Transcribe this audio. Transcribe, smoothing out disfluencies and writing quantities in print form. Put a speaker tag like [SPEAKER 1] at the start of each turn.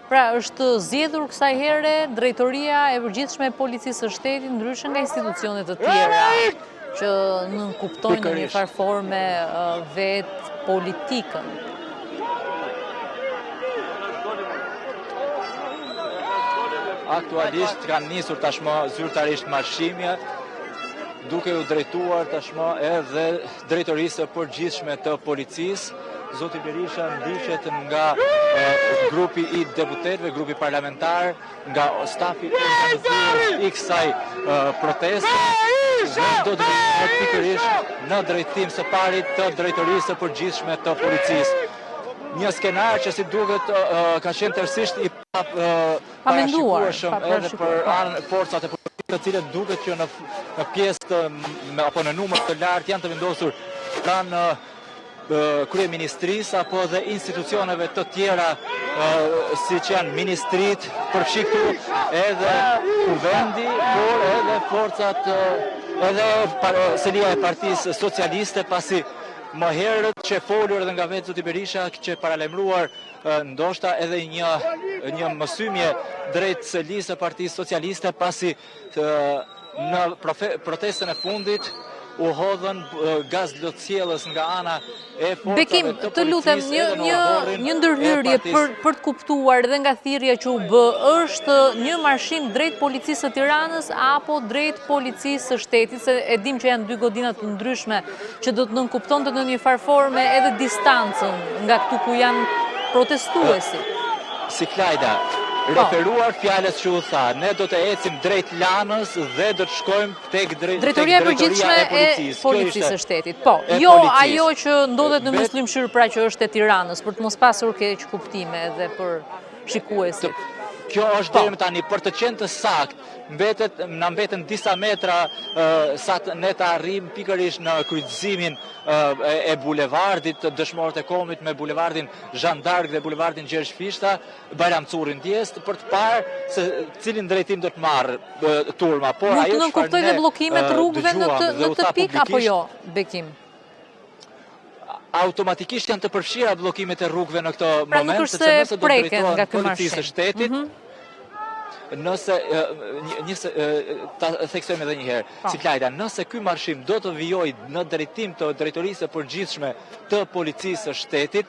[SPEAKER 1] Pra, është zgjedhur kësaj here drejtoria e përgjithshme e policisë së shtetit ndryshe nga institucione të tjera që nënkuptojnë në një farë forme vetë politikën.
[SPEAKER 2] Aktualisht kanë nisur tashmë zyrtarisht marshimi, duke iu drejtuar tashmë edhe drejtorisë së përgjithshme të policisë. Zoti Berisha ndiqet nga grupi i deputetëve, grupi parlamentar, nga stafi organizues i kësaj proteste dhe do të vijohet pikërisht në drejtim së pari të drejtorisë së përgjithshme të policisë. Një skenar që si duket ka qenë tërësisht i parashikueshëm edhe për po. anë forcat e policisë të cilët duket që në në pjesë të apo në numër të lartë janë të vendosur pranë kryeministrisë apo dhe institucioneve të tjera siç janë ministritë, përfshi këtu edhe kuvendi, por edhe forcat edhe selia e Partisë Socialiste pasi më herët qe folur edhe nga vetë zoti Berisha qe paralajmëruar ndoshta edhe një një mësymje drejt selisë së Partisë Socialiste pasi në protestën e fundit u hodhën gaz lotsjellës nga ana e forcave
[SPEAKER 1] Bekim, të lutem, një një një ndërhyrje për për të kuptuar edhe nga thirrja që u bë, është një marshim drejt policisë së Tiranës apo drejt policisë së shtetit, se e dimë që janë dy godina të ndryshme që do të nënkuptonte në një farë forme edhe distancën nga këtu ku janë protestuesit.
[SPEAKER 2] Si Klajda, po. referuar fjalës që u tha, ne do të ecim drejt Lanës dhe do të shkojmë tek
[SPEAKER 1] drejtoria e përgjithshme e policisë së shtetit. Po, jo ajo që ndodhet në Myslym Shyr, pra që është e Tiranës, për të mos pasur keqkuptime edhe për shikuesit.
[SPEAKER 2] Kjo është po. deri më tani për të qenë të saktë, Mbetet, na mbeten disa metra sa ne të arrijmë pikërisht në kryqëzimin e bulevardit të Dëshmorët e Kombit me bulevardin Zhan d'Ark dhe bulevardin Gjergj Fishta, Bajram Curri ndjesë, për të parë se cilin drejtim do të marrë turma.
[SPEAKER 1] Por ajo çfarë ne nënkuptojë dhe bllokime të rrugëve në këtë në këtë pikë apo jo, Bekim?
[SPEAKER 2] Automatikisht janë të përfshira bllokimet e rrugëve në këtë pra, moment, sepse nëse do të drejtohen policisë së shtetit, mhm. nëse një ta theksojmë edhe një herë, po. si Klajda, nëse ky marshim do të vijojë në drejtim të drejtorisë së përgjithshme të policisë së shtetit,